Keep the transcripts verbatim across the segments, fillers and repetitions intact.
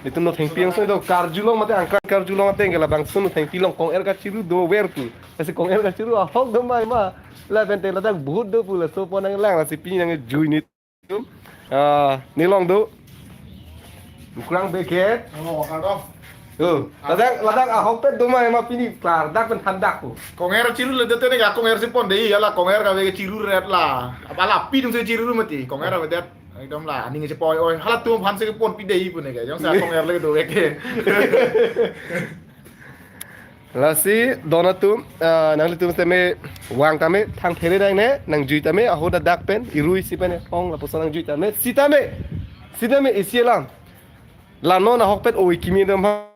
Netum Nothengpi angsong do karjulong mate angkran karjulong ateng ke labangso Nothengpi along kong-er kachiru dover pu. Lasi kong-er kachiru ahok do mai ma. Lapen te ladak bhut do pu laso pon nanglang lasi pini nangjui netum. Ah, nelong do. Kurang beket. Oh, kardom. Tuh, ladak ladak ahokpet do mai ma pini klardak pen thandak pu. Kong-er chiru le dete ne ka kong-er si pon dei, hala kong-er kave chiru ret la. Apa la pi dum se chiru mati, kong-er avedet. Ekdom la, aning chepoi oi. Halatum aphan si ponpi dei pu ne ke. Jongsi akong-er le do ke. Lasi don atum, ah, nanglitum tame vang tame thangthere nangne, nangjui tame, aho dadak pen, irui si pen, hong lapuson nangjui tame, sitame, sitame isi alam. La non ahokpet oi kimi dam ha.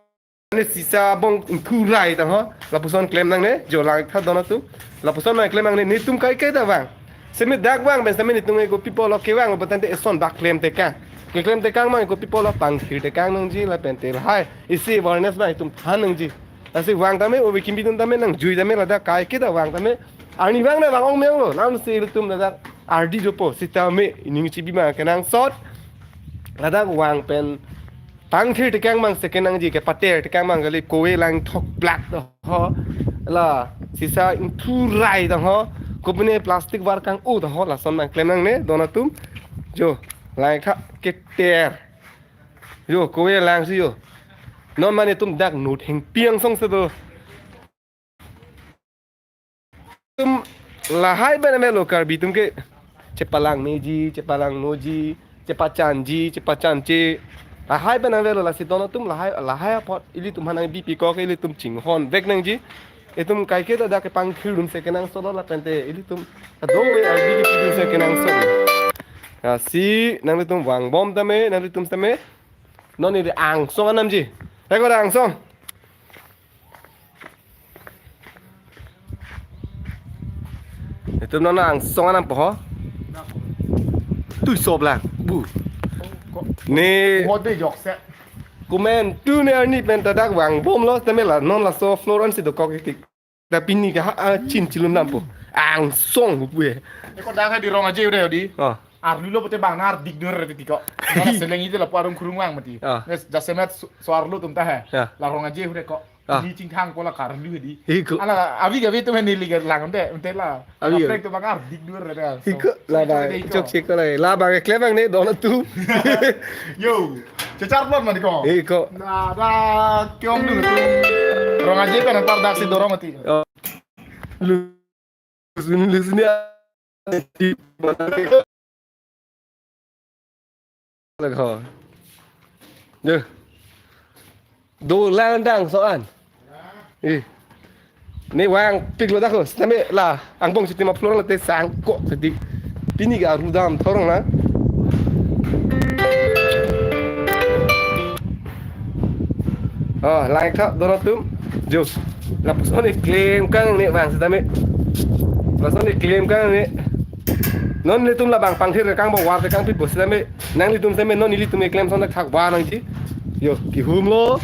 Ne sisa bong ingthu rai tang ho, lapuson klem nangne, jo langtha don atum. Lapuson nangklem nangne, netum kaike ta vang. Seme dak vang, pen seme netum eko pipo lo kevang, bo tangte eson bak klem tekang. Keklem tekang mang eko pipo lo pangthir tekang nangji lapen te lahai. Isi awareness ba itum than nangji. Lasi vang tame, ove kimi dun tame, nangjui tame, ladak kaike ta vang tame. Arni vang na vang ong meng lo, lam si ilitum ladak ardi jopo, sitame, ining chibi ma kenangsot. Ladak vang pen pangthir tekang mang second nangji kepater tekang mang kali kove langthok plak do ho. La sisa ingthu rai do ho. Kopine plastic var kang-o do ho lason nangklem nangne don atum. Jo, langtha keter. Jo, kove lang si jo. Non mane tum dak Nothengpi angsong si do. Tum lahai pen avelo Karbi atum ke chepalangmeji, chepalangnoji, chepachanji, chepachanche. Lahai pen avelo lasi don atum lahai lahai apot ilitum aphan nangbipi kok ilitum chinghon vek nangji. Itum kaike ta dak kepangthir dun si kenangsot lo lapen te ilitum adong me arbi kipidun si kenangsot. Lasi nanglitum vangbom tame, nanglitum tame. Non ili angsong anamji. Eko da angsong. Itum non angsong anam poho. Tui sop lang. Bu. Ne. Hot de jok se. Komen tu ne arni pen ta dak vangbom lo tame la non laso floor an si dokok itik. Ta pini ke ha a chin chilun lampo. Angsong bu e. Eko dak ha di Rong Aje udah di. Oh. Arlu lo pute bang nar dik dur re tiko. Mana seleng itu lapu arung kurung vang mati. Ah. Nes jasemet so, so arlu tum ta hai. Ya. La Rong Aje hure ko. Ah. Ni chingthang ko la karlu di. Iko. Ala avi gavi tum ni liga lang de, ente la. Avi gavi. Prek tu bang ar dik dur re. Iko la ba. Iko. Chok chek ko la. La ba ke klem nangne don atum. Yo. Chechar plot mati ko. Iko. Na da kyong dun tu. Rong Aje pen par dak si dorong mati. Oh. Lu Sini, sini. Lagi ho. Duh. Do lang dang so an. Eh. Ne vangpik lo dak ho. Sitame la angbong siti ma floor la te sangkok siti. Pini ke arudam thorong na. Oh, langtha don atum. Jo. Lapuson keklem kang ne vang sitame. Lapuson keklem kang ne. Non netum labang pangthir kang ba war kang pi bo sitame. Nanglitum sitame non ilitum keklem son thak ba nangji. Jo, kihum lo.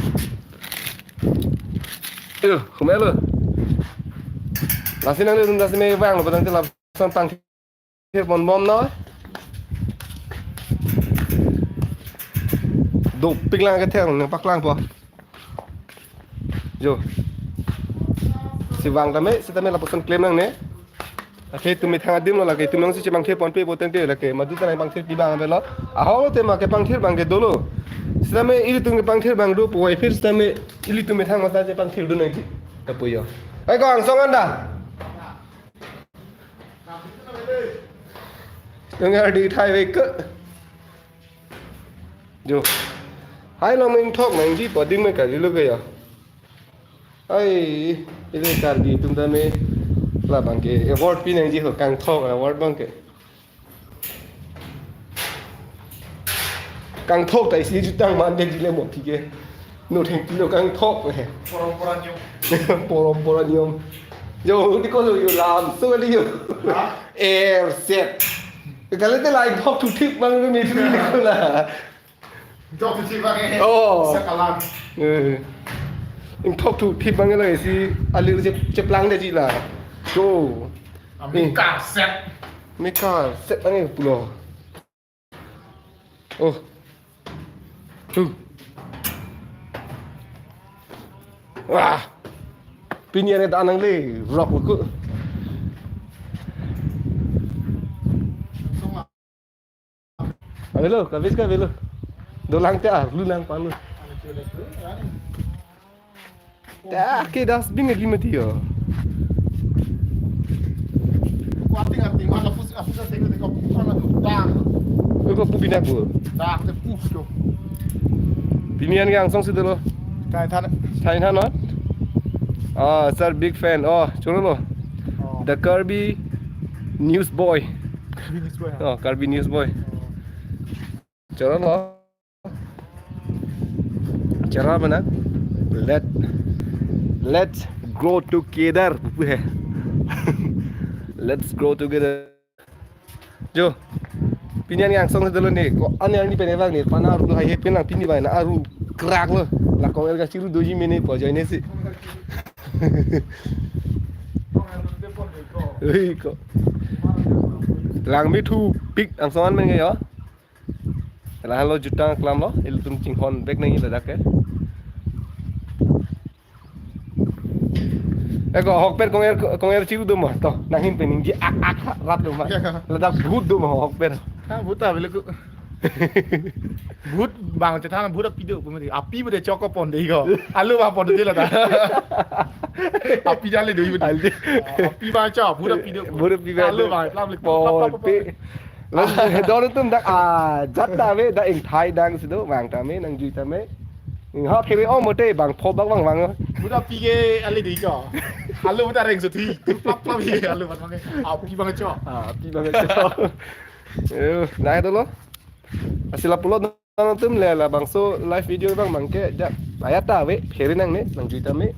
Yo, humelo. Lasi nanglitum sitame vanglo ba tangte lapuson pangthir. Thir pon bom noi. Dopik lang ke thek nang paklang po. Jo. Si vang tame, sitame lapuson klem nangne. Lake itum methang adim lo lake itum nangsi chepangthir ponpe bo tangte lake madu ta nangpangthir pi bang avelo. Ahok lo tema kepangthir bang ke dolo. Sitame ilitum kepangthir bang do puvoiphit sitame ilitum methang masa chepangthir do nangji. Kapuyo. Ai ko angsong anda. Nang ardi thai vek ke. Jo. Hai long meng thok nangji po ding me kali lo ke ya. Ai, ili Karbi atum tame labang ke award pi nangji ho kangthok award bang ke. Kangthok ta isi jutang man de jile mo pike. Nothengpi lo kangthok he. Porompora niyom. Porompora niyom. Yo, di ko lo yo lam, so di yo. Ha? Air set. Kalau te lai thok thu thik bang me thu ni ko la. Thok thu thik bang eh. Oh. Sekalan. Eh. Ingthok thu thik bang la isi alir je cheplang de ji la. Jo. Ami kar set. Mi kar set bang eh pulo. Oh. Tuh. Wah. Pini anat anang le rock ko. Avelo, kavis ka avelo. Dolang te arlu nangpalo. Ta ke dustbin ke lima tiyo. Kuating arti mana pus, ah, pus arti ko, ko, ko, dang. Ko pu bina ko. Dang te pu ko. Pini an ke angsong si dolo. Thai than. Thai than, no? Ah, sir, big fan. Oh, choro lo. Oh. The Karbi News Boy. Karbi News Boy, ha? Oh, Karbi News Boy. Oh. Choro lo. Choro mana? Let, let's grow together. Pu he. Let's grow together. Jo. Pini an angsong si dolo ne. Ko an arni pen vang ne. Pana aru hai he pen lang pini bai na aru krak lo. La kong er kachiru doji mene po joine si. Ui ko. Lang mi thu pik angsong an men ke yo. Lahelo jutang klam lo, ilitum chinghon bek nang ila dak ke. Eko ahokpet kong er, kong er chiru do ma to, nanghin pen ningje ak ak rat do ma. Ladak bhut do ma ahokpet. Ha, bhut ta bile ku. Bhut bang chethan bhut api do, bhut api bhut chok pon de ko. Alu ba pon de la ta. Api jale do bhut. Aldi. Api ba cha, bhut api do. Bhut api ba. Alu ba, plap, plap, plap, plap, plap. Pon pe. Lason hedon atum dak ajat ta ave, dak ingthai dang si do, vang ta me, nangjui ta me. Ning ha kiri om mote bang pho bak bang bang. Bhut api ke ale di ko. Alu bhut areng suthi. Plap plap ye alu bhut bang. Api bang cho. Ah, api bang cho. Eh, nai dolo. Asi lapulo don atum le labangso live video bang bang ke ja. Ayat ta ave, phere nangne, nangjui ta me.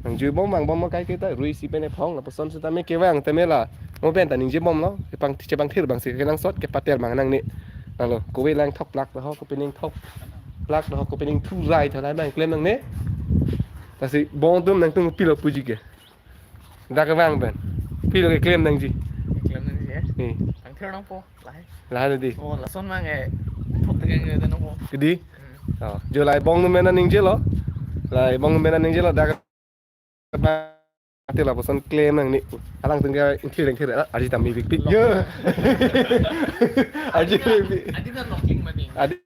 Nangjui bom vang bom kai ke ta rui si pen ephong lapuson seta me kevang ta me la. Mo pen ta ningje bom lo. Kepang chepangthir bang si kenangsot kepatel bang nangne. Lalo kove lang thok plak ta ho, kopi ning thok plak ta ho, kopi ning thu rai thalai bang klem nangne. Lasi bong atum nangtum pilo puji ke. Dak kevang pen. Pilo keklem nangji. Keklem nangji ya. Ni. Tangthir nangpo. Lahai. Lahai di. Oh, lason mang eh. Thok tegeng eh, dan ako. Kedi? Hmm. Oh, jo lahai bong atum pen ningje lo. Lahai bong atum pen ningje lo. Dak ate lapuson klem nangne. Alangtum ke ingthir ingthir, ah, arji tame bik bik. Yo. Arji bik bik. Adi na locking mani. Adi.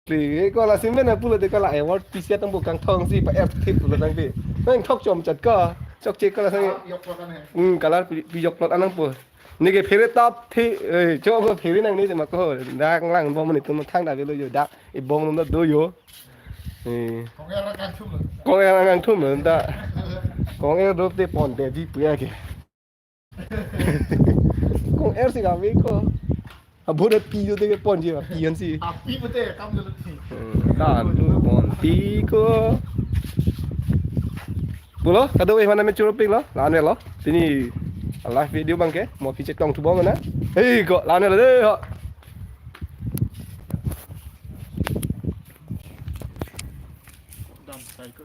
Pi, eh, ko la simen na pulo de ko la award pisi atang bu kangthong si pa er thip pulo tangte. Nang thok chom chat ko. Chokche ko la sang. Ah, yok ko kan hai. Hmm, color pi, pi yok plot anang po. Neke phere tap thi, eh, cho ko phere nangne ma ko. Dak lang bom ni tum thang da lo yo dak. E bong lo do yo. Eh. Kong er kangthum lo. Kong er kangthum lo da. Kong er do te pon de di pu ya ke. Kong er si kami ko. Abhut api do te ponji api an si. Api pute kam jalo thi. Hmm, ta tu ponpi ko. Pulo, kadokave mana me choro pik lo, la-an lo. Pini live video bang ke, mo pichet kong thu bom na. Hei ko, la-an lo de ho. Dam sai ko.